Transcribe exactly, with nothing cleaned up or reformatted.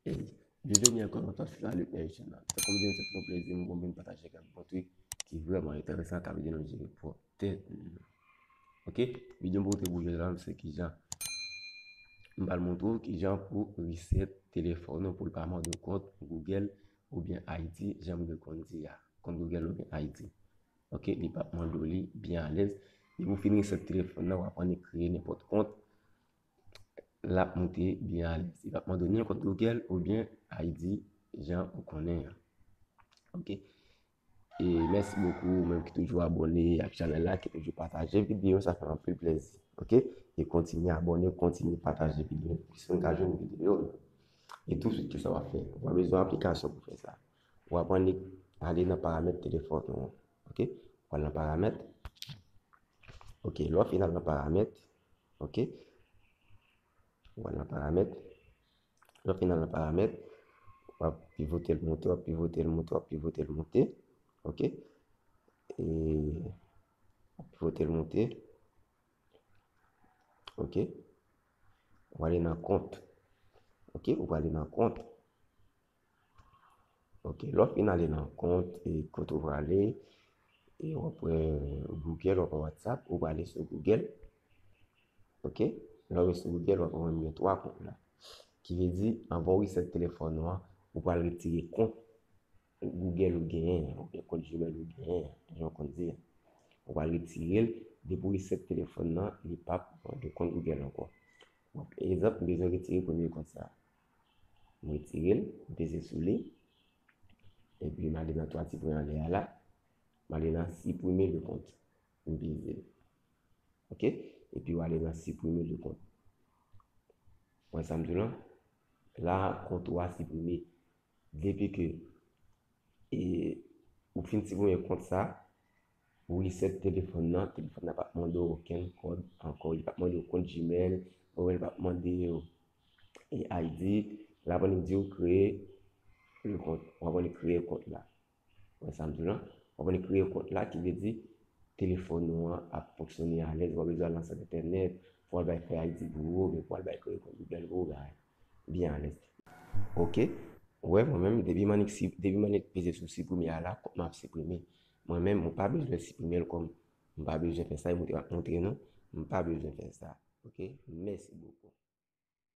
Hey, bienveni ankò nan Top Fila Luke Nation nan. Tankou m di nou, se toujou yon plezi m konbyen pataje kèk bon trik ki vrèman enteresan k ap ede nou jere pwòp tèt nou. Ok, videyo m pote pou jodi la, se kijan m pral montre w kijan pou reset telefòn ou pou l pa mande w kont Google oubyen I D, jan m te konn di a. Kont Google oubyen I D. Ok, li p ap mande w li byen alèz. Depi w fin reset telefòn nan, w ap annik kreye nenpòt kont. L ap monte byen alèz. Li p ap mande w ni kont Google oubyen I D jan ou konnen an. Ok. E mèsi bokou ou menm ki toujou abòne ak chanèl la, ki toujou pataje videyo, sa fè anpil plezi. Ok? E kontinye abòne, kontinye pataje videyo, plis moun ka jwenn videyo yo. E tou swit, kisa w ap fè? W ap bezwen aplikasyon pou fè sa. W ap annik ale nan paramèt telefòn ou an. Ok? W al nan paramèt. Ok, lè w fin al nan paramèt, ok? W al nan paramèt. Lè w fin al nan paramèt, w ap pivote l monte, w ap pivote l monte, w ap pivote l monte, ok? E w ap pivote l monte, ok? W ale nan kont, ok? Ou prale nan kont. Ok, lè w fin ale nan kont, e kote w prale, e w ap wè Google, w ap wè WhatsApp, ou prale sou Google. Ok, lè w sou Google, w ap wè menm gen twa kont la. Ki vle di, anvan w reset telefòn ou an, ou pral retire kont Google ou genyen an, oubyen kont Gmail ou genyen an, jan w konn di a. Ou pral retire l, depi w reset telefòn nan, li p ap mande w kont Google ankò. Bon, egzanp, m bezwen retire premye kont sa a. M retire l, m peze sou li. Epi m ale nan twa ti pwen anlè a la. M ale nan supprimer le compte. M peze l. Ok? Epi w ale nan supprimer le compte. Wè sa m di w lan? La, kont ou a siprime. Depi ke e, ou fin siprime kont sa, ou reset telefòn nan, telefòn nan p ap mande w okenn kòd ankò. Li p ap mande w kont Gmail, oubyen li p ap mande w e, I D. L ap annik di w kreye le kont. W ap annik kreye kont la. Wè sa m di w lan? W ap annik kreye kont la, ki vle di telefòn ou an ap fonksyone alèz. W ap bezwen al nan sant entènèt pou al bay fè I D pou ou, oubyen pou al bay kreye kont Google pou ou, bagay byen alèz. Ok. Wè, mwen menm, depi m annik si-, depi m annik peze sou siprime a la, kont mwen ap siprime. Mwen menm, mwen pa bezwen siprime l kòm m pa bezwen fè sa, e montre, ap montre nou, m pa bezwen fè sa. Ok? Mèsi bokou.